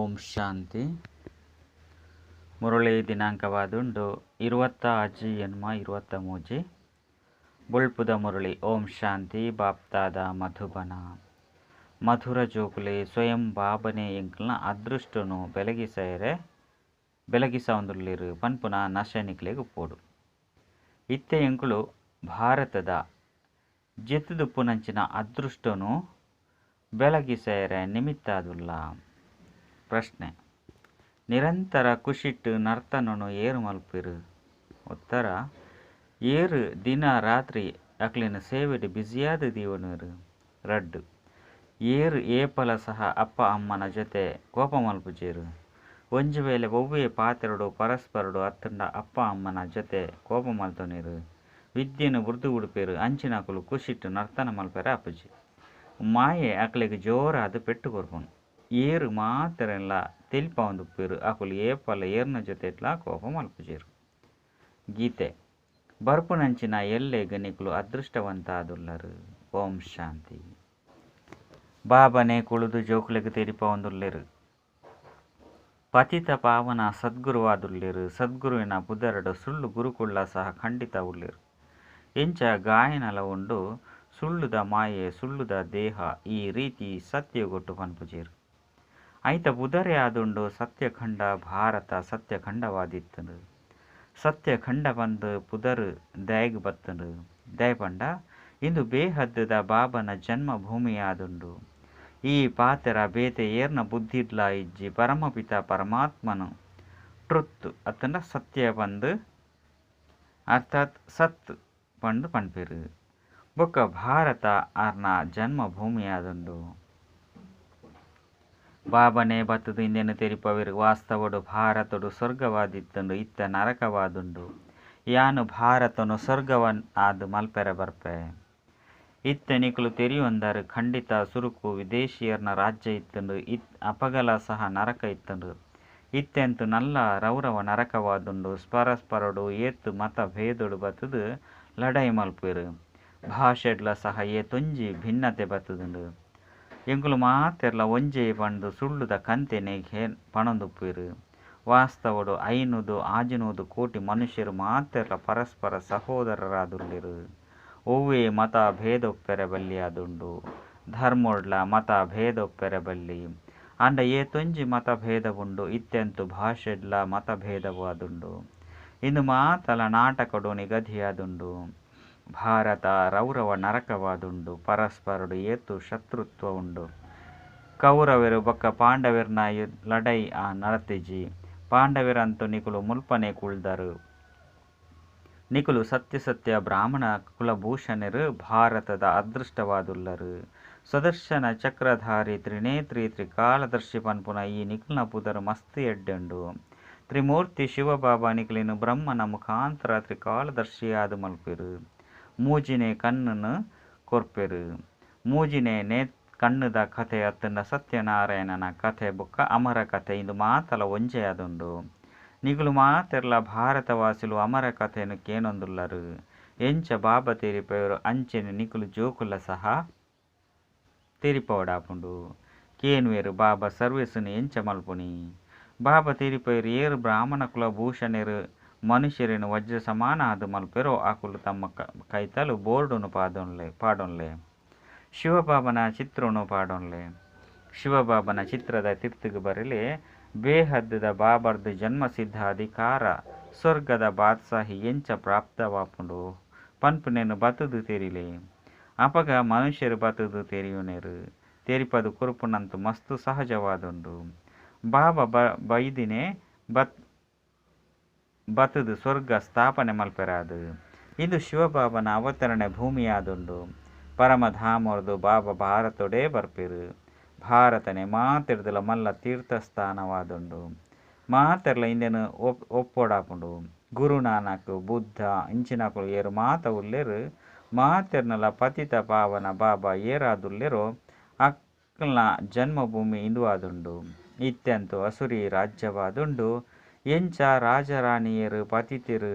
ಓಂ ಶಾಂತಿ. ಮುರಳಿ ದಿನಾಂಕವಾದುಂಡು 26/8/23. ಬೊಳ್ಪುದ ಮುರಳಿ. ಓಂ ಶಾಂತಿ. ಬಾಪ್ತಾದ ಮಧುಬನ. ಮಧುರ ಜೋಕುಲೆ ಸ್ವಯಂ ಬಾಬನೆ ಎಂಕಲ್ನ ಅದೃಷ್ಟನು ಬೆಲಗಿಸಯರೆ ಬೆಲಗಿಸವುಂದುಲ್ಲೆರ್ ಪನ್ಪುನ ನಶೆನಿಕ್ಲೆಗ್ ಉಪ್ಪೊಡು. ಇತ್ತೆ ಎಂಕುಲು ಭಾರತದ ಜೆತ್ತುದುಪ್ಪುನಂಚಿನ ಅದೃಷ್ಟನು ಬೆಲಗಿಸಯರೆ ನಿಮಿತ್ತಾದುಲ್ಲ. ಪ್ರಶ್ನೆ: ನಿರಂತರ ಖುಷಿಟ್ ನರ್ತನನು ಏರು ಮಲ್ಪೆರು? ಉತ್ತರ: ಏರು ದಿನ ರಾತ್ರಿ ಅಕ್ಲೆನ ಸೇವೆಡ್ ಬ್ಯುಸಿಯಾದ್ ದೀವೊನ್ವೆರ್. 2. ಏರು ಏಪಲ ಸಹ ಅಪ್ಪ ಅಮ್ಮನ ಜೊತೆ ಕೋಪ ಮಲ್ಪುಜೆರ್? ಒಂಜಿ ವೇಳೆ ಒವ್ವೆ ಪಾತೆರೊಡು ಪರಸ್ಪರಡು ಅತ್ತುಂಡ ಅಪ್ಪ ಅಮ್ಮನ ಜೊತೆ ಕೋಪ ಮಲ್ತೊನೆರ್, ವಿದ್ಯೆನ್ ಬುಡ್ದು ಬುಡ್ಪೆರ್ ಅಂಚಿನಕುಲು ಖುಷಿಟ್ ನರ್ತನ ಮಲ್ಪೆರೆ ಆಪುಜಿ. ಮಾಯೆ ಅಕ್ಲೆಗ್ ಜೋರಾದ್ ಪೆಟ್ಟು ಕೊರ್ಪುಂಡು. ಏರು ಮಾತೆರೆನ್ಲ ತೆಲಿಪಾವೊಂದುಪ್ಪೆರ್ ಅಕುಲು ಏಪಲ ಏರ್ನ ಜೊತೆಟ್ಲ ಕೋಪ ಮಲ್ಪುಜೆರ್. ಗೀತೆ ಬರ್ಪುನಂಚಿನ ಎಲ್ಲೆಗ್ ನಿಕುಲು ಅದೃಷ್ಟವಂತಾದುಲ್ಲರ್. ಓಂ ಶಾಂತಿ. ಬಾಬನೆ ಕುಳುದು ಜೋಕುಲೆಗ್ ತೆರಿಪಾವೊಂದುಲ್ಲೆರ್. ಪತಿತ ಪಾವನ ಸದ್ಗುರುವಾದುಲ್ಲೆರ್. ಸದ್ಗುರುವಿನ ಪುದರ್ಡ್ ಸುಳ್ಳು ಗುರುಕುಲ್ಲ ಸಹ ಖಂಡಿತ ಉಲ್ಲೆರ್. ಇಂಚ ಗಾಯನಲ ಉಂಡು, ಸುಳ್ಳುದ ಮಾಯೆ ಸುಳ್ಳುದ ದೇಹ ಈ ರೀತಿ ಸತ್ಯಯುಗಟ್ ಪನ್ಪುಜೆರ್. ಐತ ಪುದರೇ ಆದುಂಡು ಸತ್ಯಖಂಡ. ಭಾರತ ಸತ್ಯಖಂಡವಾದಿತ್ತುಂಡು. ಸತ್ಯಖಂಡ ಪಂದ್ ಪುದರ್ ದಾಯೆಗ್ ಬತ್ತುಂಡು? ದಾಯೆ ಪಂಡ ಇಂದು ಬೇಹದ್ದ ಬಾಬನ ಜನ್ಮ ಭೂಮಿಯಾದುಂಡು. ಈ ಪಾತೆರ ಬೇತೆ ಏರ್ನ ಬುದ್ಧಿಡ್ಲಾ ಇಜ್ಜಿ. ಪರಮಪಿತ ಪರಮಾತ್ಮನು ಟ್ರುತ್ ಅತ್ತಂಡ ಸತ್ಯ ಪಂದ್ ಅರ್ಥಾತ್ ಸತ್ ಪಂದ್ ಪನ್ಪೆರ್. ಬೊಕ್ಕ ಭಾರತ ಆರ್ನ ಜನ್ಮ ಭೂಮಿಯಾದುಂಡು. ಬಾಬನೇ ಬತ್ತುದು ಇಂದೆನ್ ತೆರಿಪಾವೆರ್. ವಾಸ್ತವಡ್ ಭಾರತಡ್ ಸ್ವರ್ಗವಾದಿತ್ತುಂಡು. ಇತ್ತೆ ನರಕವಾದುಂಡು. ಯಾನ್ ಭಾರತನ್ ಸ್ವರ್ಗವನ್ ಆದ್ ಮಲ್ಪೆರೆ ಬರ್ಪೆ. ಇತ್ತೆ ನಿಕುಲು ತೆರಿಯೊಂದರ್ ಖಂಡಿತ ಸುರುಕು ವಿದೇಶಿಯರ್ನ ರಾಜ್ಯ ಇತ್ತುಂಡು. ಅಪಗಲ ಸಹ ನರಕ ಇತ್ತುಂಡು. ಇತ್ತೆಂತು ಮಲ್ಲ ರೌರವ ನರಕವಾದುಂಡು. ಪರಸ್ಪರಡು ಏತ್ ಮತ-ಭೇದೊಡು ಬತ್ತುದು ಲಡಾಯಿ ಮಲ್ಪುವೆರ್. ಭಾಷೆಡ್ಲ ಸಹ ಏತೊಂಜಿ ಭಿನ್ನತೆ ಬತ್ತುದುಂಡು. ಎಂಕುಲು ಮಾತೆರ್ಲಾ ಒಂಜೇ ಪಂದ್ ಸುಳ್ಳುದ ಕಂತೆನ್ ಪನೊಂದುಪ್ಪುವೆರ್. ವಾಸ್ತವಡ್ 500-600 ಕೋಟಿ ಮನುಷ್ಯರು ಮಾತೆರ್ಲಾ ಪರಸ್ಪರ ಸಹೋದರರಾದುಲ್ಲೆರ್. ಒವ್ವೇ ಮತ ಭೇದ ಉಪ್ಪೆರೆ ಬಲ್ಲಿಯಾದುಂಡು. ಧರ್ಮಡ್ಲ ಮತ ಭೇದ ಉಪ್ಪೆರೆ ಬಲ್ಲಿ. ಆಂಡ ಏತೊಂಜಿ ಮತ ಭೇದ ಉಂಡು. ಇತ್ತೆಂತು ಭಾಷೆಡ್ಲ ಮತ ಭೇದವಾದುಂಡು. ಇಂದು ಮಾತಲ ನಾಟಕಡ್ ನಿಗದಿಯಾದುಂಡು. ಭಾರತ ರೌರವ ನರಕವಾದುಂಡು. ಪರಸ್ಪರಡು ಏತ್ ಶತ್ರುತ್ವ ಉಂಡು. ಕೌರವೆರ್ ಬೊಕ್ಕ ಪಾಂಡವೆರ್ನ ಲಡಾಯಿ ನಡತಿಜಿ. ಪಾಂಡವೆರಂತೂ ನಿಕುಲು ಮುಲ್ಪನೇ ಕುಲ್ದರ್. ನಿಕುಲು ಸತ್ಯ ಸತ್ಯ ಬ್ರಾಹ್ಮಣ ಕುಲಭೂಷಣರು ಭಾರತದ ಅದೃಷ್ಟವಾದುಲ್ಲರ್. ಸ್ವದರ್ಶನ ಚಕ್ರಧಾರಿ ತ್ರಿನೇತ್ರಿ ತ್ರಿಕಾಲದರ್ಶಿ ಪನ್ಪುನ ಈ ನಿಕಲ್ನ ಪುದರ್ ಮಸ್ತ್ ಎಡ್ಡೆ ಉಂಡು. ತ್ರಿಮೂರ್ತಿ ಶಿವಬಾಬಾ ನಿಕಲೆನ್ ಬ್ರಹ್ಮನ ಮುಖಾಂತರ ತ್ರಿಕಾಲದರ್ಶಿಯಾದ್ ಮಲ್ಪೆರ್. ಮೂಜಿನೇ ಕಣ್ಣುನು ಕೊರ್ಪೆರ್. ಮೂಜಿನೇ ಕಣ್ಣುದ ಕಥೆ ಅತ್ತುಂಡ ಸತ್ಯನಾರಾಯಣನ ಕಥೆ ಬೊಕ್ಕ ಅಮರ ಕಥೆ ಇಂದು ಮಾತಲ ಒಂಜೇ ಆದುಂಡು. ನಿಕುಲು ಮಾತೆರ್ಲಾ ಭಾರತವಾಸಿಲು ಅಮರ ಕಥೆನ್ ಕೇನೊಂದುಲ್ಲರ್. ಎಂಚ ಬಾಬಾ ತೆರಿಪಾವೆರೋ ಅಂಚನೆ ನಿಕುಲು ಜೋಕುಲ್ಲ ಸಹ ತೆರಿಪಾವೊಡಾಪುಂಡು. ಕೇನುವೆರ್ ಬಾಬಾ ಸರ್ವಿಸ್ನ್ ಎಂಚ ಮಲ್ಪುನಿ? ಬಾಬಾ ತೆರಿಪಾವೆರ್ ಏರ್ ಬ್ರಾಹ್ಮಣ ಕುಲಭೂಷಣೆರ್ ಮನುಷ್ಯರೆನ್ ವಜ್ರ ಸಮಾನ ಆದ್ ಮಲ್ಪೆರೋ ಅಕುಲು ತಮ್ಮ ಕೈತಲ್ ಬೋರ್ಡುನು ಪಾಡೊನ್ಲೆ. ಶಿವಬಾಬನ ಚಿತ್ರನು ಪಾಡೊನ್ಲೆ. ಶಿವಬಾಬನ ಚಿತ್ರದ ತಿರ್ತುಗು ಬರಲಿ ಬೇಹದ್ದ ಬಾಬರ್ದು ಜನ್ಮಸಿದ್ಧ ಅಧಿಕಾರ ಸ್ವರ್ಗದ ಬಾದ್ಶಾಹಿ ಎಂಚ ಪ್ರಾಪ್ತವಾಪುಂಡು ಪನ್ಪುನೆನ್ ಬತ್ತುದು ತೆರಿಲೆ. ಅಪಗ ಮನುಷ್ಯರು ಬತ್ತುದು ತೆರಿಯುನೆರ್. ತೆರಿಪದು ಕೊರ್ಪುನಂತು ಮಸ್ತ್ ಸಹಜವಾದುಂಡು. ಬಾಬಾ ಬೈದಿನೇ ಬತ್ತುದು ಸ್ವರ್ಗ ಸ್ಥಾಪನೆ ಮಲ್ಪೆರಾದು. ಇಂದು ಶಿವಬಾಬನ ಅವತರಣೆ ಭೂಮಿಯಾದುಂಡು. ಪರಮಧಾಮರ್ದು ಬಾಬಾ ಭಾರತೋಡೇ ಬರ್ಪೆರ್. ಭಾರತನೇ ಮಾತೆರ್ದಲ ಮಲ್ಲ ತೀರ್ಥಸ್ಥಾನವಾದುಂಡು. ಮಾತೆರ್ಲ ಇಂದೆನ್ ಒಪ್ಪೊಡಾಪುಂಡು. ಗುರುನಾನಕ್ ಬುದ್ಧ ಇಂಚಿನಕುಲು ಏರು ಮಾತ ಉಲ್ಲೆರ್ ಮಾತೆರ್ನಲ ಪತಿತ ಪಾವನ ಬಾಬಾ ಏರಾದುಲ್ಲೆರೋ ಅಕ್ಲ್ನ ಜನ್ಮಭೂಮಿ ಇಂದು ಆದುಂಡು. ಇತ್ತೆಂತು ಅಸುರಿ ರಾಜ್ಯವಾದುಂಡು. ಎಂಚ ರಾಜರಾಣಿಯರು ಪತಿತೆರು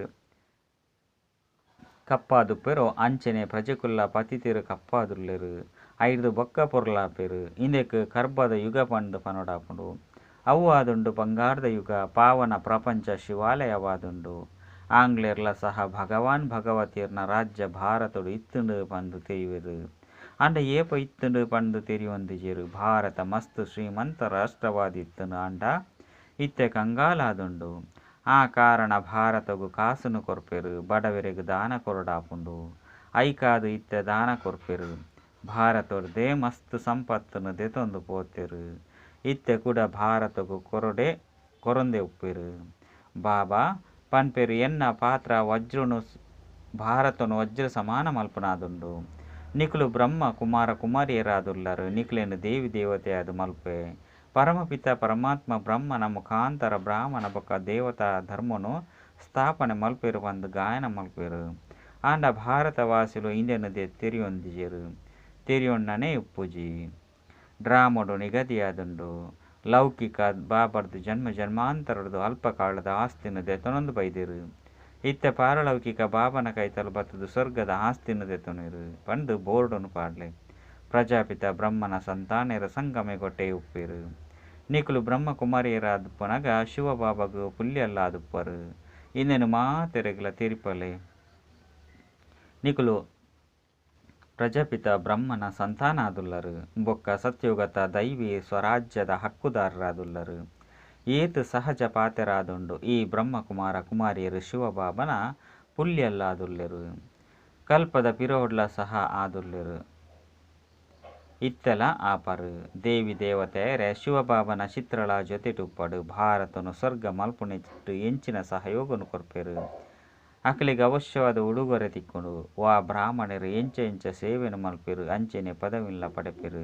ಕಪ್ಪಾದುಪ್ಪೆರೋ ಅಂಚನೆ ಪ್ರಜೆಕುಲ್ಲ ಪತಿತೆರು ಕಪ್ಪಾದುಲ್ಲೆರ್. ಐರ್ದ್ ಬೊಕ್ಕ ಪೊರ್ಲಾಪೆರ್. ಇಂದೆಕ್ ಕರ್ಬದ ಯುಗ ಪಂದ್ ಪನೊಡಾಪುಂಡು. ಅವು ಆದುಂಡು ಬಂಗಾರ್ದ ಯುಗ, ಪಾವನ ಪ್ರಪಂಚ ಶಿವಾಲಯವಾದುಂಡು. ಆಂಗ್ಲೆರ್ಲಾ ಸಹ ಭಗವಾನ್ ಭಗವತಿಯೆರ್ನ ರಾಜ್ಯ ಭಾರತೊಡು ಇತ್ತ್ಂಡ್ ಪಂದ್ ತೆರಿಯುವೆರ್. ಆಂಡ ಏಪ ಇತ್ತ್ಂಡ್ ಪಂದ್ ತೆರಿಯೊಂದಿಜೆರ್. ಭಾರತ ಮಸ್ತ್ ಶ್ರೀಮಂತ ರಾಷ್ಟ್ರವಾದ್ ಇತ್ತ್ಂಡ್ ಆಂಡ ಇತ್ತೆ ಕಂಗಾಲಾದುಂಡು. ಆ ಕಾರಣ ಭಾರತಗ್ ಕಾಸುನು ಕೊರ್ಪೆರ್. ಬಡವೆರೆಗ್ ದಾನ ಕೊರೊಡಾಪುಂಡು. ಐಕಾದ್ ಇತ್ತೆ ದಾನ ಕೊರ್ಪೆರ್. ಭಾರತೊರ್ದೇ ಮಸ್ತ್ ಸಂಪತ್ತುನು ದೆತೊಂದು ಪೋತೆರ್. ಇತ್ತೆ ಕುಡ ಭಾರತಗ್ ಕೊರೊಡೆ ಕೊರೊಂದೆ ಉಪ್ಪೆರ್. ಬಾಬಾ ಪನ್ಪೆರ್ ಎನ್ನ ಪಾತ್ರ ವಜ್ರೊನು ಭಾರತೊನು ವಜ್ರ ಸಮಾನ ಮಲ್ಪುನಾದುಂಡು. ನಿಕುಲು ಬ್ರಹ್ಮ ಕುಮಾರ ಕುಮಾರಿಯರಾದುಲ್ಲರ್. ನಿಕುಲೆನ್ ದೇವಿ ದೇವತೆಯಾದ್ ಮಲ್ಪುವೆ. ಪರಮಪಿತ ಪರಮಾತ್ಮ ಬ್ರಹ್ಮನ ಮುಖಾಂತರ ಬ್ರಾಹ್ಮಣ ಬೊಕ್ಕ ದೇವತಾ ಧರ್ಮೊನು ಸ್ಥಾಪನೆ ಮಲ್ಪುವೆರ್ ಪಂದ್ ಗಾಯನ ಮಲ್ಪುವೆರ್. ಆಂಡ ಭಾರತವಾಸಿಲು ಇಂದೆನ್ ತೆರಿಯೊಂದಿಜೆರ್. ತೆರಿಯೊನ್ನನೇ ಇಪ್ಪುಜಿ. ಡ್ರಾಮೊಡು ನಿಗದಿಯಾದುಂಡು. ಲೌಕಿಕ ಬಾಬರ್ದ್ ಜನ್ಮ ಜನ್ಮಾಂತರರ್ದ್ ಅಲ್ಪ ಕಾಲದ ಆಸ್ತಿನ್ ದೆತೊನೊಂದು ಬೈದೆರ್. ಇತ್ತೆ ಪಾರಲೌಕಿಕ ಬಾಬನ ಕೈತಲ್ ಬತ್ತುದು ಸ್ವರ್ಗದ ಆಸ್ತಿನ್ ದೆತೊನುವೆರ್ ಪಂದ್ ಬೋರ್ಡುನು ಪಾಡ್ಲೆ. ಪ್ರಜಾಪಿತ ಬ್ರಹ್ಮನ ಸಂತಾನೆರ್ ಸಂಗಮಯುಗಟೇ ಉಪ್ಪುವೆರ್. ನಿಕುಲು ಬ್ರಹ್ಮ ಕುಮಾರಿಯರಾದುಪ್ಪುನಗ ಶಿವಬಾಬಗ್ ಪುಲ್ಯಲ್ಲಾದುಪ್ಪರ್. ಇಂದೆನ್ ಮಾತೆರೆಗ್ಲಾ ತೆರಿಪಾಲೆ. ನಿಕುಲು ಪ್ರಜಾಪಿತ ಬ್ರಹ್ಮನ ಸಂತಾನ ಆದುಲ್ಲರ್. ಬೊಕ್ಕ ಸತ್ಯುಗತ ದೈವಿ ಸ್ವರಾಜ್ಯದ ಹಕ್ಕುದಾರರಾದುಲ್ಲರ್. ಏತ್ ಸಹಜ ಪಾತೆರ ಆದುಂಡು. ಈ ಬ್ರಹ್ಮಕುಮಾರ ಕುಮಾರಿಯೆರ್ ಶಿವಬಾಬನ ಪುಲ್ಯಲ್ಲಾದುಲ್ಲೆರ್. ಕಲ್ಪದ ಪಿರವುಡ್ಲಾ ಸಹ ಆದುಲ್ಲೆರ್. ಇತ್ತೆಲಾ ಆಪರ್. ದೇವಿ ದೇವತೆಯರೇ ಶಿವಬಾಬನ ಚಿತ್ರಲ ಜೊತೆಟ್ ಉಪ್ಪಡ್. ಭಾರತೊನು ಸ್ವರ್ಗ ಮಲ್ಪುನೆಟ್ ಎಂಚಿನ ಸಹಯೋಗನು ಕೊರ್ಪೆರ್. ಅಕ್ಲೆಗ್ ಅವಶ್ಯವಾದ ಉಡುಗೊರೆ ತಿಕ್ಕುಂಡು. ವಾ ಬ್ರಾಹ್ಮಣೆರ್ ಎಂಚ ಎಂಚ ಸೇವೆನ್ ಮಲ್ಪುವೆರ್ ಅಂಚನೆ ಪದವಿನ್ಲಾ ಪಡೆಪೆರ್.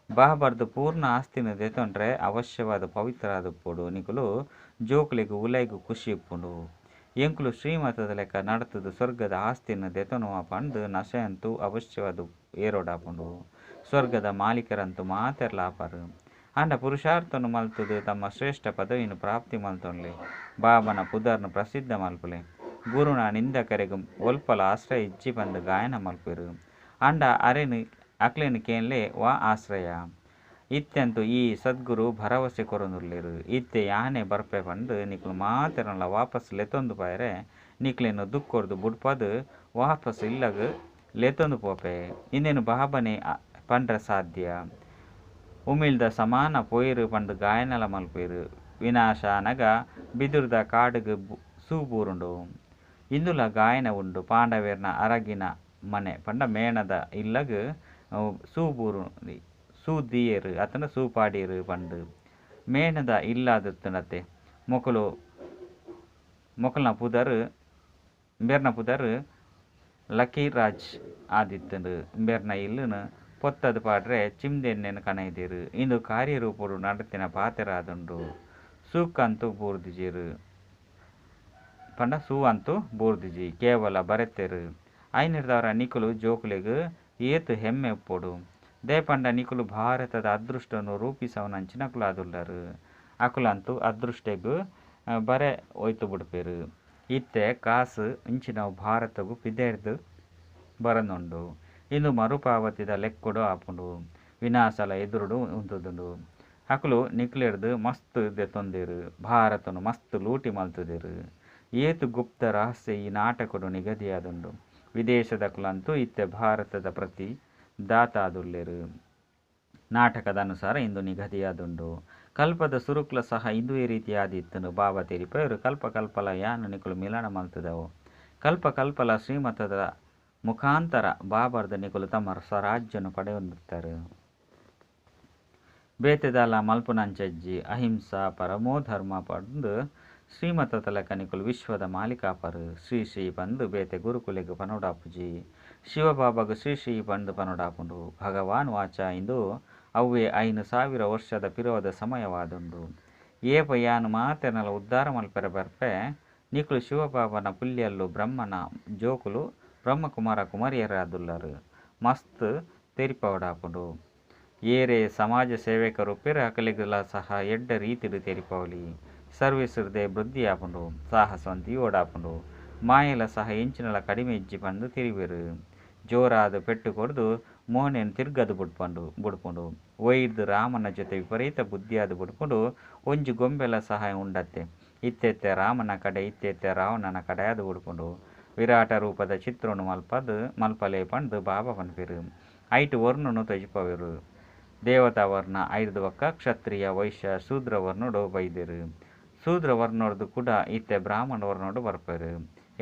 ಬಾಬರ್ದ್ ಪೂರ್ಣ ಆಸ್ತಿನ್ ದೆತೊನ್ರೆ ಅವಶ್ಯವಾದ್ ಪವಿತ್ರ ಆದುಪ್ಪೊಡು. ನಿಕುಲು ಜೋಕುಲೆಗ್ ಉಲಯಿಗ್ ಖುಷಿ ಇಪ್ಪುಂಡು. ಎಂಕುಲು ಶ್ರೀಮತದ ಲೆಕ್ಕ ನಡತುದು ಸ್ವರ್ಗದ ಆಸ್ತಿನ್ ದೆತೊನುವ ಪಂದ್ ನಶೆಯಂತೂ ಅವಶ್ಯವಾದ್ ಏರೋಡಾಪುಂಡು. ಸ್ವರ್ಗದ ಮಾಲೀಕರಂತೂ ಮಾತೆರ್ಲಾ ಆಪರ್. ಆಂಡ ಪುರುಷಾರ್ಥನು ಮಲ್ತುದು ತಮ್ಮ ಶ್ರೇಷ್ಠ ಪದವಿನ್ ಪ್ರಾಪ್ತಿ ಮಲ್ತೊನ್ಲೆ. ಬಾಬನ ಪುದರ್ನ್ ಪ್ರಸಿದ್ಧ ಮಲ್ಪುಲೆ. ಗುರುನ ನಿಂದಕರೆಗ್ ಒಲ್ಪಲ ಆಶ್ರಯ ಇಜ್ಜಿ ಪಂದ್ ಗಾಯನ ಮಲ್ಪುವೆರ್. ಆಂಡ ಅರೆನ್ ಅಕ್ಲೆನ್ ಕೇನ್ಲೆ ವಾ ಆಶ್ರಯ. ಇತ್ತೆಂತೂ ಈ ಸದ್ಗುರು ಭರವಸೆ ಕೊರೊಂದುಲ್ಲೆರ್. ಇತ್ತೆ ಯಾನೇ ಬರ್ಪೆ ಪಂದ್ ನಿಕುಲು ಮಾತೆರ್ನಲ ವಾಪಸ್ ಲೆತೊಂದು ಪೋಯೆರೆ ನಿಕ್ಲೆನ್ ದುಃಖೊರ್ದು ಬುಡ್ಪದ್ ವಾಪಸ್ ಇಲ್ಲಗ್ ಲೆತೊಂದು ಪೋಪೆ. ಇಂದೆನ್ ಬಾಬನೇ ಪಂಡ್ರೆ ಸಾಧ್ಯ. ಉಮಿಲ್ದ ಸಮಾನ ಪೋಯೆರ್ ಪಂದ್ ಗಾಯನಲ ಮಲ್ಪುವೆರ್. ವಿನಾಶ ಆನಗ ಬಿದುರ್ದ ಕಾಡುಗ್ ಸೂ ಬೂರುಂಡು. ಇಂದುಲ ಗಾಯನ ಉಂಡು. ಪಾಂಡವೆರ್ನ ಅರಗಿನ ಮನೆ ಪಂಡ ಮೇಣದ ಇಲ್ಲಗ್ ಸೂ ಬೂರು ಸೂ ದೀಯೆರ್ ಅತ್ತಂಡ ಸೂ ಪಾಡಿಯೆರ್ ಪಂದ್. ಮೇಣದ ಇಲ್ಲಾದಿತ್ತುಂಡತೆ ಮೊಕುಲು ಮೊಕಲ್ನ ಪುದರ್ ಇಂಬೆರ್ನ ಪುದರ್ ಲಕ್ಕೀರಾಜ್ ಆದಿತ್ತುಂಡು. ಇಂಬೆರ್ನ ಇಲ್ಲುನು ಪೊತ್ತದ್ ಪಾಡ್ರೆ ಚಿಮ್ದೆಣ್ಣೆನ್ ಕನೈದೆರ್. ಇಂದು ಕಾರ್ಯರೂಪೊಡು ನಡತಿನ ಪಾತೆರ ಆದುಂಡು. ಸೂಕಂತು ಬೂರ್ದಿಜೆರ್ ಪಂಡ ಸೂ ಅಂತೂ ಬೂರ್ದಿಜಿ ಕೇವಲ ಬರೆತೆರ್. ಐನೆರ್ದಾವರ ನಿಕುಲು ಜೋಕುಲೆಗ್ ಏತ್ ಹೆಮ್ಮೆ ಉಪ್ಪೊಡು. ದಾಯೆ ಪಂಡ ನಿಕುಲು ಭಾರತದ ಅದೃಷ್ಟನು ರೂಪಿಸವನಂಚಿನಕುಲಾದುಲ್ಲರ್. ಅಕುಲಂತೂ ಅದೃಷ್ಟಗ್ ಬರೆ ಒಯ್ತು ಬುಡ್ಪೆರ್. ಇತ್ತೆ ಕಾಸ್ ಇಂಚಿನವು ಭಾರತಗ್ ಪಿದಯಿರ್ದ್ ಬರೊಂದುಂಡು. ಇಂದು ಮರುಪಾವತಿದ ಲೆಕ್ಕೊಡು ಆಪುಂಡು. ವಿನಾಶಲ ಎದುರುಡು ಉಂತುದುಂಡು. ಅಕುಲು ನಿಕ್ಲೆರ್ದ್ ಮಸ್ತ್ ದೆತೊಂದೆರ್. ಭಾರತನ್ ಮಸ್ತ್ ಲೂಟಿ ಮಲ್ತುದೆರ್. ಏತ್ ಗುಪ್ತ ರಹಸ್ಯ ಈ ನಾಟಕಡ್ ನಿಗದಿಯಾದುಂಡು. ವಿದೇಶದಕುಲಂತೂ ಇತ್ತೆ ಭಾರತದ ಪ್ರತಿ ದಾತ ಆದುಲ್ಲೆರ್. ನಾಟಕದ ಅನುಸಾರ ಇಂದು ನಿಗದಿಯಾದುಂಡು. ಕಲ್ಪದ ಸುರುಕ್ಲ ಸಹ ಇಂದುವೇ ರೀತಿ ಆದಿತ್ತುಂಡು. ಬಾಬಾ ತೆರಿಪಾಯೆರ್ ಕಲ್ಪ ಕಲ್ಪಲ ಯಾನ್ ನಿಕುಲು ಮಿಲನ ಮಲ್ತುದವು. ಕಲ್ಪ ಕಲ್ಪಲ ಶ್ರೀಮತದ ಮುಖಾಂತರ ಬಾಬರ್ದ್ ನಿಕುಲು ತಮ್ಮ ಸ್ವರಾಜ್ಯನು ಪಡೆಯೊಂದಿತ್ತರ್. ಬೇತೆ ದಾಲ ಮಲ್ಪುನಂಚ ಇಜ್ಜಿ. ಅಹಿಂಸಾ ಪರಮೋ ಧರ್ಮ ಪಂದ್ ಶ್ರೀಮತದ ಲೆಕ್ಕ ನಿಕುಲು ವಿಶ್ವದ ಮಾಲೀಕ ಆಪರ್. ಶ್ರೀ ಶ್ರೀ ಪಂದ್ ಬೇತೆ ಗುರುಕುಲೆಗ್ ಪನೊಡಾಪುಜಿ. ಶಿವಬಾಬಗ್ ಶ್ರೀ ಶ್ರೀ ಪಂದ್ ಪನೊಡಾಪುಂಡು. ಭಗವಾನ್ ವಾಚ ಇಂದು ಅವ್ವೇ 5000 ವರ್ಷದ ಪಿರವುದ ಸಮಯವಾದುಂಡು. ಏಪ ಯಾನ್ ಮಾತೆರ್ನಲ ಉದ್ಧಾರ ಮಲ್ಪೆರೆ ಬರ್ಪೆ ನಿಕುಲು ಶಿವಬಾಬನ ಪುಲ್ಯಲ್ಲು ಬ್ರಹ್ಮನ ಜೋಕುಲು ಬ್ರಹ್ಮಕುಮಾರ ಕುಮಾರಿಯರಾದುಲ್ಲರ್. ಮಸ್ತ್ ತೆರಿಪಾವೊಡಾಪುಂಡು. ಏರೇ ಸಮಾಜ ಸೇವಕರುಪ್ಪೆರ್ ಅಕಲೆಗ್ಲಾ ಸಹ ಎಡ್ಡೆ ರೀತಿಡ್ ತೆರಿಪಾವೊಲಿ. ಸರ್ವಿಸ್ ರ್ದೇ ವೃದ್ಧಿ ಆಪುಂಡು. ಸಾಹಸವಂತ ಓಡಾಪುಂಡು. ಮಾಯೆಲ ಸಹ ಎಂಚಿನಲ ಕಡಿಮೆ ಇಜ್ಜಿ ಪಂದ್ ತೆರಿಯುವೆರ್. ಜೋರಾದ್ ಪೆಟ್ಟು ಕೊರ್ದು ಮೋನೆನ್ ತಿರ್ಗದ್ ಬುಡ್ಪುಂಡು ಬುಡ್ಪುಂಡು. ಒಯಿರ್ದ್ ರಾಮನ ಜೊತೆ ವಿಪರೀತ ಬುದ್ಧಿಯಾದ್ ಬುಡ್ಪುಂಡು. ಒಂಜಿ ಗೊಂಬೆಲ ಸಹಾಯ ಉಂಡತ್ತೆ. ಇತ್ತೆ ಇತ್ತೆ ರಾಮನ ಕಡೆ ಇತ್ತೆ ಇತ್ತೆ ರಾವಣನ ಕಡೆ ಆದ್ ಬುಡ್ಪುಂಡು. ವಿರಾಟ ರೂಪದ ಚಿತ್ರೊನು ಮಲ್ಪದ್ ಮಲ್ಪಲೆ ಪಂದ್ ಬಾಬಾ ಪನ್ಪೆರ್. ಐಟ್ ವರ್ಣೊನು ತೊಜಿಪಾವೆರ್. ದೇವತಾ ವರ್ಣ ಐರ್ದ್ ಬೊಕ್ಕ ಕ್ಷತ್ರಿಯ, ವೈಶ್ಯ, ಶೂದ್ರ ವರ್ಣೊಡು ಬೈದೆರ್. ಶೂದ್ರ ವರ್ಣೊರ್ದು ಕುಡ ಇತ್ತೆ ಬ್ರಾಹ್ಮಣ ವರ್ಣೊಡು ಬರ್ಪೆರ್.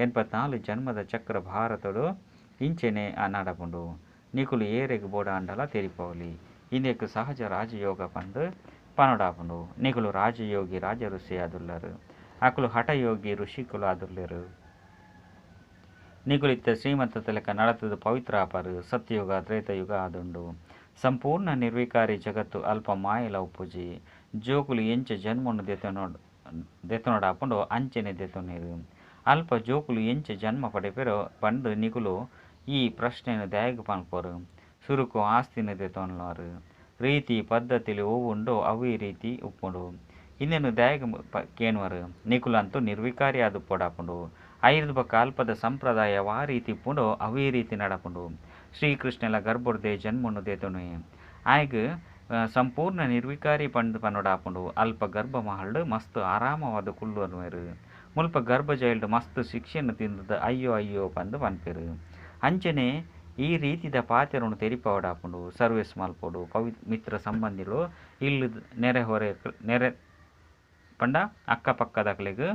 84 ಜನ್ಮದ ಚಕ್ರ ಭಾರತೊಡು ಇಂಚೆನೆ ನಡಪುಂಡು. ನಿಕುಲು ಏರೆಗ್ ಬೋಡಾಂಡಲ ತೆರಿಪಾವೊಲಿ. ಇಂದೆಕ್ ಸಹಜ ರಾಜಯೋಗ ಪಂದ್ ಪನೊಡಾಪುಂಡು. ನಿಕುಲು ರಾಜಯೋಗಿ ರಾಜ ಋಷಿ ಆದುಲ್ಲರ್. ಅಕುಲು ಹಠಯೋಗಿ ಋಷಿಕುಲು ಆದುಲ್ಲೆರ್. ನಿಕುಲು ಇತ್ತೆ ಶ್ರೀಮಂತದ ಲೆಕ್ಕ ನಡತುದು ಪವಿತ್ರ ಆಪರ್. ಸತ್ಯಯುಗ ತ್ರೇತಾಯುಗ ಆದುಂಡು. ಸಂಪೂರ್ಣ ನಿರ್ವಿಕಾರಿ ಜಗತ್ತು ಅಲ್ಪ ಮಾಯೆಲ ಉಪ್ಪುಜಿ. ಜೋಕುಲು ಎಂಚ ಜನ್ಮೊನು ದೆತೊನೊಡಾಪುಂಡೋ ಅಂಚನೆ ದೆತೊನುವೆರ್. ಅಲ್ಪ ಜೋಕುಲು ಎಂಚ ಜನ್ಮ ಪಡೆಪೆರ್ ಪಂದ್ ನಿಕುಲು ಈ ಪ್ರಶ್ನೆನ್ ದಾಯೆಗ್ ಮಲ್ಪುವರ್. ಸುರುಕು ಆಸ್ತಿನ್ ದೆತೊನುವರ್. ರೀತಿ ಪದ್ಧತಿಲು ಒವು ಉಂಡೋ ಅವ್ವೇ ರೀತಿ ಉಪ್ಪುಂಡು. ಇಂದೆನ್ ದಾಯೆಗ್ ಕೇನುವರ್. ನಿಕುಲಂತೂ ನಿರ್ವಿಕಾರಿ ಆದುಪ್ಪೊಡಾಪುಂಡು. ಐರ್ದ್ ಬೊಕ್ಕ ಅಲ್ಪದ ಸಂಪ್ರದಾಯ ವಾ ರೀತಿ ಉಪ್ಪುಂಡೋ ಅವೇ ರೀತಿ ನಡಪುಂಡು. ಶ್ರೀಕೃಷ್ಣನ ಗರ್ಭೊರ್ದೇ ಜನ್ಮೊನು ದೆತೊನುವೆ. ಆಯಗ್ ಸಂಪೂರ್ಣ ನಿರ್ವಿಕಾರಿ ಪಂದ್ ಪನೊಡಾಪುಂಡು. ಅಲ್ಪ ಗರ್ಭ ಮಹಲ್ಡ್ ಮಸ್ತ್ ಆರಾಮವಾದ್ ಕುಲ್ಲೊನುವೆರ್. ಮುಲ್ಪ ಗರ್ಭ ಜೈಲ್ಡ್ ಮಸ್ತ್ ಶಿಕ್ಷೆನ್ ತಿಂದ್ದ್ ಅಯ್ಯೋ ಅಯ್ಯೋ ಪಂದ್ ಪನ್ಪೆರ್. ಅಂಚನೆ ಈ ರೀತಿದ ಪಾತೆರೊನು ತೆರಿಪಾವೊಡಾಪುಂಡು. ಸರ್ವಿಸ್ ಮಲ್ಪೊಡು. ಮಿತ್ರ ಸಂಬಂಧಿಲು ಇಲ್ಲ್ ನೆರೆ ಹೊರೆ ನೆರೆ ಪಂಡ ಅಕ್ಕಪಕ್ಕದಕ್ಲೆಗ್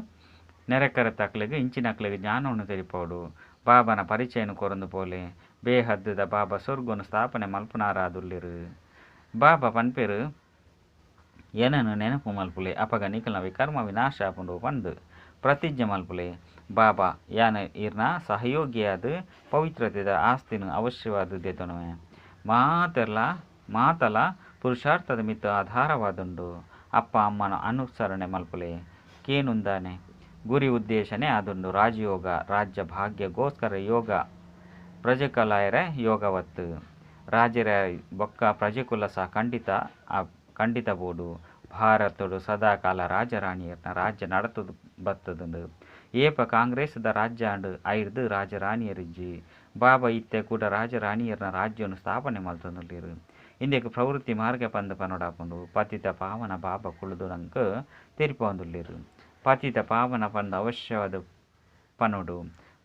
ನೆರೆಕರೆತಕ್ಲೆಗ್ ಇಂಚಿನಕ್ಲೆಗ್ ಜ್ಞಾನವನ್ನು ತೆರಿಪಾವೊಡು. ಬಾಬಾನ ಪರಿಚಯನ್ ಕೊರೊಂದು ಪೋಲೆ. ಬೇಹದ್ದುದ ಬಾಬಾ ಸ್ವರ್ಗೊನು ಸ್ಥಾಪನೆ ಮಲ್ಪುನಾರಾದುಲ್ಲೆರ್. ಬಾಬಾ ಪನ್ಪೆರ್ ಎನನ್ ನೆನಪು ಮಲ್ಪುಲೆ ಅಪಗ ನಿಕಲ್ನ ವಿಕರ್ಮ ವಿನಾಶ ಆಪುಂಡು ಪಂದ್ ಪ್ರತಿಜ್ಞೆ ಮಲ್ಪುಲೆ. ಬಾಬಾ ಯಾನ್ ಈರ್ನ ಸಹಯೋಗಿಯಾದ್ ಪವಿತ್ರತೆದ ಆಸ್ತಿನ್ ಅವಶ್ಯವಾದ್ ದೆತೊನುವೆ. ಮಾತೆರ್ಲ ಮಾತಲ ಪುರುಷಾರ್ಥದ ಮಿತ್ತ್ ಆಧಾರವಾದುಂಡು. ಅಪ್ಪ ಅಮ್ಮನ ಅನುಸರಣೆ ಮಲ್ಪುಲೆ. ಕೇನುಂದಾನೆ ಗುರಿ ಉದ್ದೇಶನೇ ಆದುಂಡು ರಾಜಯೋಗ ರಾಜ್ಯ ಭಾಗ್ಯಗೋಸ್ಕರ ಯೋಗ ಪ್ರಜೆಕುಲಾಯೆರೆ ಯೋಗವತ್ತು. ರಾಜರ ಬೊಕ್ಕ ಪ್ರಜೆಕುಲ ಸಹ ಖಂಡಿತ ಖಂಡಿತ ಬೋಡು. ಭಾರತೊಡು ಸದಾಕಾಲ ರಾಜರಾಣಿಯರ್ನ ರಾಜ್ಯ ನಡತುದು ಬತ್ತುದುಂಡು. ಏಪ ಕಾಂಗ್ರೆಸ್ದ ರಾಜ್ಯ ಆಂಡ್ ಐರ್ದ್ ರಾಜರಾಣಿಯರಿಜ್ಜಿ. ಬಾಬಾ ಇತ್ತೆ ಕೂಡ ರಾಜರಾಣಿಯರ್ನ ರಾಜ್ಯವನ್ನು ಸ್ಥಾಪನೆ ಮಲ್ತೊಂದುಲ್ಲೆರ್. ಇಂದೆಕ್ ಪ್ರವೃತ್ತಿ ಮಾರ್ಗ ಪಂದ್ ಪನೊಡಾಪುಂಡು. ಪತಿತ ಪಾವನ ಬಾಬಾ ಕುಲ್ಲುದು ನಂಕ್ ತೆರಿಪಾವೊಂದುಲ್ಲೆರ್. ಪತಿತ ಪಾವನ ಪಂದ್ ಅವಶ್ಯವಾದ್ ಪನೊಡು.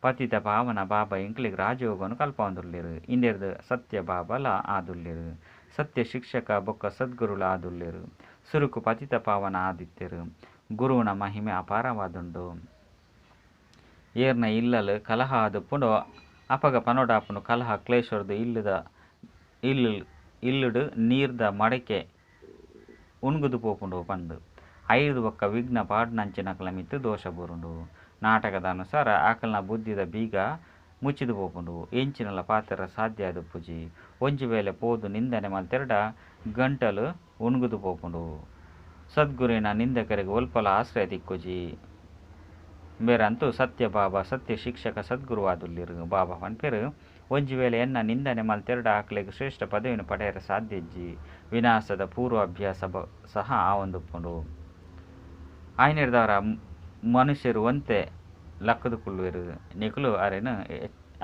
ಪತಿತ ಪಾವನ ಬಾಬಾ ಎಂಕ್ಲೆಗ್ ರಾಜಯೋಗನು ಕಲ್ಪಾವೊಂದುಲ್ಲೆರ್. ಇಂದೆರ್ದ್ ಸತ್ಯ ಬಾಬಾಲ ಆದುಲ್ಲೆರ್. ಸತ್ಯ ಶಿಕ್ಷಕ ಬೊಕ್ಕ ಸದ್ಗುರುಲ ಆದುಲ್ಲೆರ್. ಸುರುಕು ಪತಿತ ಪಾವನ ಆದಿತ್ತೆರ್. ಗುರುವಿನ ಮಹಿಮೆ ಅಪಾರವಾದುಂಡು. ಏರ್ನ ಇಲ್ಲಲ್ ಕಲಹ ಆದುಪ್ಪುಂಡೋ ಅಪಗ ಪನೊಡಾಪುಂಡು ಕಲಹ ಕ್ಲೇಶರ್ದ್ ಇಲ್ಲದ ಇಲ್ಲ್ ಇಲ್ಲುಡು ನೀರ್ದ ಮಡಕೆ ಉಣ್ಗುದು ಪೋಪುಂಡು ಪಂದ್. ಐರ್ದ್ ಬೊಕ್ಕ ವಿಘ್ನ ಪಾಡುನಂಚಿನಕಲ್ನ ಮಿತ್ತ್ ದೋಷ ಬೂರುಂಡು. ನಾಟಕದ ಅನುಸಾರ ಅಕಲ್ನ ಬುದ್ಧಿದ ಬೀಗ ಮುಚ್ಚಿದ್ ಪೋಪುಂಡು. ಎಂಚಿನಲ ಪಾತೆರ ಸಾಧ್ಯ ಆದುಪ್ಪುಜಿ. ಒಂಜಿ ವೇಳೆ ಪೋದು ನಿಂದನೆ ಮಲ್ತೆರ್ಡ ಗಂಟಲು ಉಣ್ಗುದು ಪೋಪುಂಡು. ಸದ್ಗುರುವಿನ ನಿಂದಕರಿಗೆ ಒಲ್ಪಲ ಆಶ್ರಯ ತಿಕ್ಕುಜಿ. ಬೇರಂತೂ ಸತ್ಯ ಬಾಬಾ ಸತ್ಯ ಶಿಕ್ಷಕ ಸದ್ಗುರು ಆದುಲ್ಲೆರ್. ಬಾಬಾ ಪನ್ಪೆರ್ ಒಂಜಿ ವೇಳೆ ಎನ್ನ ನಿಂದನೆ ಮಲ್ತೆರ್ಡ ಅಕ್ಲೆಗ್ ಶ್ರೇಷ್ಠ ಪದವಿನ್ ಪಡೆಯರೆ ಸಾಧ್ಯ ಇಜ್ಜಿ. ವಿನಾಶದ ಪೂರ್ವಾಭ್ಯಾಸ ಸಹ ಆವೊಂದುಪ್ಪುಂಡು. ಆಯ್ನೆರ್ದಾವರ ಮನುಷ್ಯರು ಒಂತೆ ಲಕ್ಕುದು ಕುಲ್ಲುವೆರ್. ನಿಕುಲು ಅರೆನ್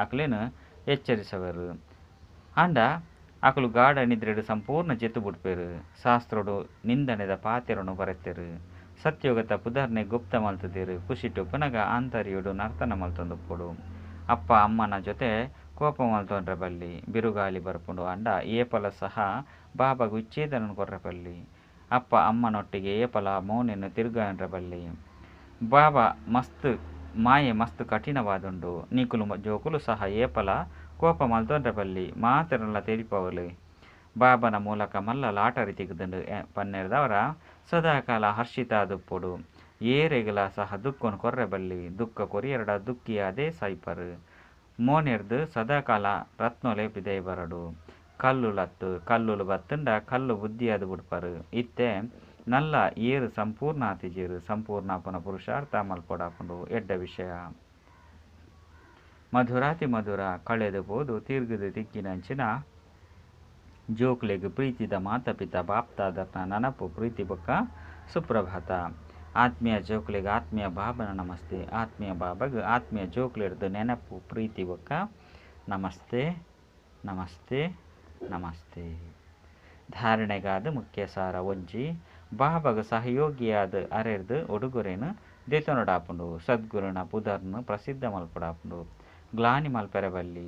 ಅಕ್ಲೆನ್ ಎಚ್ಚರಿಸವೆರ್. ಆಂಡ ಅಕುಲು ಗಾಢ ನಿದ್ರೆಡ್ ಸಂಪೂರ್ಣ ಜೆತ್ತ್ ಬುಡ್ಪೆರ್. ಶಾಸ್ತ್ರೊಡು ನಿಂದನೆದ ಪಾತೆರೊನು ಬರೆತೆರ್. ಸತ್ಯಯುಗತ ಪುದರ್ನೆ ಗುಪ್ತ ಮಲ್ತುದೆರ್. ಖುಷಿಟ್ ಉಪ್ಪುನಗ ಆಂತರ್ಯೊಡು ನರ್ತನ ಮಲ್ತೊಂದುಪ್ಪೊಡು. ಅಪ್ಪ ಅಮ್ಮನ ಜೊತೆ ಕೋಪ ಮಲ್ತೊನ್ರೆ ಬಲ್ಲಿ. ಬಿರುಗಾಳಿ ಬರ್ಪುಂಡು ಆಂಡ ಏಪಲ ಸಹ ಬಾಬಾಗ್ ವಿಚ್ಛೇದನ ಕೊರ್ರೆ ಬಲ್ಲಿ. ಅಪ್ಪ ಅಮ್ಮನೊಟ್ಟಿಗೆ ಏಪಲ ಮೋನೆನ್ ತಿರ್ಗಾಯೊನ್ರೆ ಬಲ್ಲಿ. ಬಾಬಾ ಮಸ್ತ್ ಮಾಯೆ ಮಸ್ತ್ ಕಠಿಣವಾದುಂಡು. ನಿಕುಲು ಜೋಕುಲು ಸಹ ಏಪಲ ಕೋಪ ಮಲ್ತೊನ್ರೆ ಬಲ್ಲಿ. ಮಾತೆರ್ನಲ ತೆರಿಪಾವೊಲಿ. ಬಾಬನ ಮೂಲಕ ಮಲ್ಲ ಲಾಟರಿ ತಿಕ್'ದ್ಂಡ್ ಪನ್ನೆರ್ದಾವರ ಸದಾಕಾಲ ಹರ್ಷಿತ ಆದುಪ್ಪೊಡು. ಏರೆಗ್ಲ ಸಹ ದುಃಖನ್ ಕೊರ್ರೆ ಬಲ್ಲಿ. ದುಃಖ ಕೊರಿಯೆರ್ಡ ದುಃಖಿಯಾದೆ ಸಾಯ್ಪರ್. ಮೋನೆರ್ದ್ ಸದಾಕಾಲ ರತ್ನೊಲೆ ಪಿದಯಿ ಬರೊಡು. ಕಲ್ಲುಲತ್ತ್ ಕಲ್ಲುಲು ಬತ್ತುಂಡ ಕಲ್ಲು ಬುದ್ಧಿಯಾದ್ ಬುಡ್ಪರ್. ಇತ್ತೆ ನಲ್ಲ ಏರ್ ಸಂಪೂರ್ಣ ಆತಿಜೆರ್. ಸಂಪೂರ್ಣ ಆಪುನ ಪುರುಷಾರ್ಥ ಮಲ್ಪೊಡಾಪುಂಡು. ಎಡ್ಡೆ ವಿಷಯ. ಮಧುರಾತಿ ಮಧುರ ಕಳೆದು ಪೋದು ತಿರ್ಗುದು ತಿಕ್ಕಿನಂಚಿನ ಜೋಕ್ಲೆಗ್ ಪ್ರೀತಿದ ಮಾತಾಪಿತ ಬಾಪ್ತಾದರ್ನ ನೆನಪು ಪ್ರೀತಿ ಬೊಕ್ಕ ಸುಪ್ರಭಾತ. ಆತ್ಮೀಯ ಜೋಕ್ಲೆಗ್ ಆತ್ಮೀಯ ಬಾಬನ ನಮಸ್ತೆ. ಆತ್ಮೀಯ ಬಾಬಗ್ ಆತ್ಮೀಯ ಜೋಕ್ಲೆಡ್ದ್ ನೆನಪು ಪ್ರೀತಿ ಬೊಕ್ಕ ನಮಸ್ತೆ ನಮಸ್ತೆ. ನಮಸ್ತೆ. ಧಾರಣೆಗಾದ್ ಮುಖ್ಯ ಸಾರ ಒಂಜಿ ಬಾಬಾಗ್ ಸಹಯೋಗಿಯಾದ್ ಅರೆರ್ದ್ ಉಡುಗೊರೆನ್ ದೆತೊನೊಡಾಪುಂಡು. ಸದ್ಗುರುನ ಪುದರ್ನ್ ಪ್ರಸಿದ್ಧ ಮಲ್ಪೊಡಾಪುಂಡು. ಗ್ಲಾನಿ ಮಲ್ಪೆರೆ ಬಲ್ಲಿ.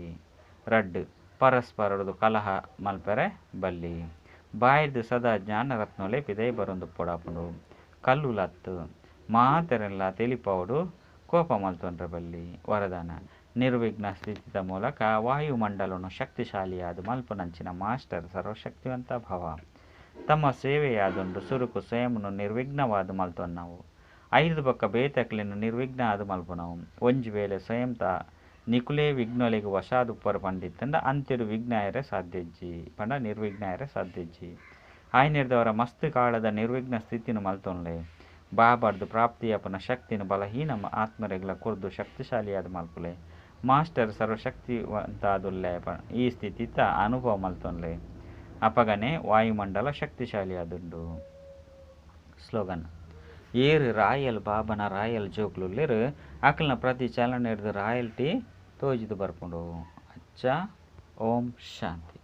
ರಡ್ಡ್ ಪರಸ್ಪರೊಡು ಕಲಹ ಮಲ್ಪೆರೆ ಬಲ್ಲಿ. ಬಾಯಿರ್ದ್ ಸದಾ ಜ್ಞಾನ ರತ್ನೊಲೆ ಪಿದಯಿ ಬರೊಂದುಪ್ಪೊಡಾಪುಂಡು. ಕಲ್ಲುಲತ್ತ್. ಮಾತೆರೆನ್ಲಾ ತೆಲಿಪಾವೊಡು ಕೋಪ ಮಲ್ತೊನ್ರೆ ಬಲ್ಲಿ. ವರದಾನ ನಿರ್ವಿಘ್ನ ಸ್ಥಿತಿತ ಮೂಲಕ ವಾಯುಮಂಡಲೊನು ಶಕ್ತಿಶಾಲಿಯಾದ್ ಮಲ್ಪುನಂಚಿನ ಮಾಸ್ಟರ್ ಸರ್ವಶಕ್ತಿವಂತ ಭವ. ತಮ್ಮ ಸೇವೆಯಾದುಂಡು ಸುರುಕು ಸ್ವಯಂನು ನಿರ್ವಿಘ್ನವಾದ್ ಮಲ್ತೊನ್ನವು. ಐರ್ದ್ ಬೊಕ್ಕ ಬೇತೆಕ್ಲೆನ್ ನಿರ್ವಿಘ್ನ ಆದ್ ಮಲ್ಪುನವು. ಒಂಜಿ ವೇಳೆ ಸ್ವಯಂ ತ ನಿಕುಲೇ ವಿಘ್ನೊಲೆಗ್ ವಶಾದ್ ಉಪ್ಪರ್ ಪಂದ್ ಇತ್ತ್ಂಡ ಅಂತ್ಯಡ್ ವಿಘ್ನ ಆಯೆರೆ ಸಾಧ್ಯ ಇಜ್ಜಿ ಪಂಡ ನಿರ್ವಿಘ್ನ ಆಯೆರೆ ಸಾಧ್ಯ ಇಜ್ಜಿ. ಆಯಿನೆಡ್ದಾವರ ಮಸ್ತ್ ಕಾಲದ ನಿರ್ವಿಘ್ನ ಸ್ಥಿತಿನ್ ಮಲ್ತೊನ್ಲೆ. ಬಾಬಾರ್ದ್ ಪ್ರಾಪ್ತಿಯಾಪುನ ಶಕ್ತಿನ್ ಬಲಹೀನ ಆತ್ಮರೆಗ್ಲ ಕೊರ್ದು ಶಕ್ತಿಶಾಲಿಯಾದ್ ಮಲ್ಪುಲೆ. ಮಾಸ್ಟರ್ ಸರ್ವಶಕ್ತಿವಂತಾದುಲ್ಲೆ ಈ ಸ್ಥಿತಿತ ಅನುಭವ ಮಲ್ತೊನ್ಲೆ. ಅಪಗನೆ ವಾಯುಮಂಡಲ ಶಕ್ತಿಶಾಲಿಯಾದುಂಡು. ಸ್ಲೋಗನ್ ಏರ್ ರಾಯಲ್ ಬಾಬನ ರಾಯಲ್ ಜೋಕ್ಲುಲ್ಲೆರ್ ಅಕಲ್ನ ಪ್ರತಿ ಚಲನೆರ್ದ್ ರಾಯಲ್ಟಿ ತೋಜಿದ್ ಬರ್ಪುಂಡು. ಅಚ್ಚ ಓಂ ಶಾಂತಿ.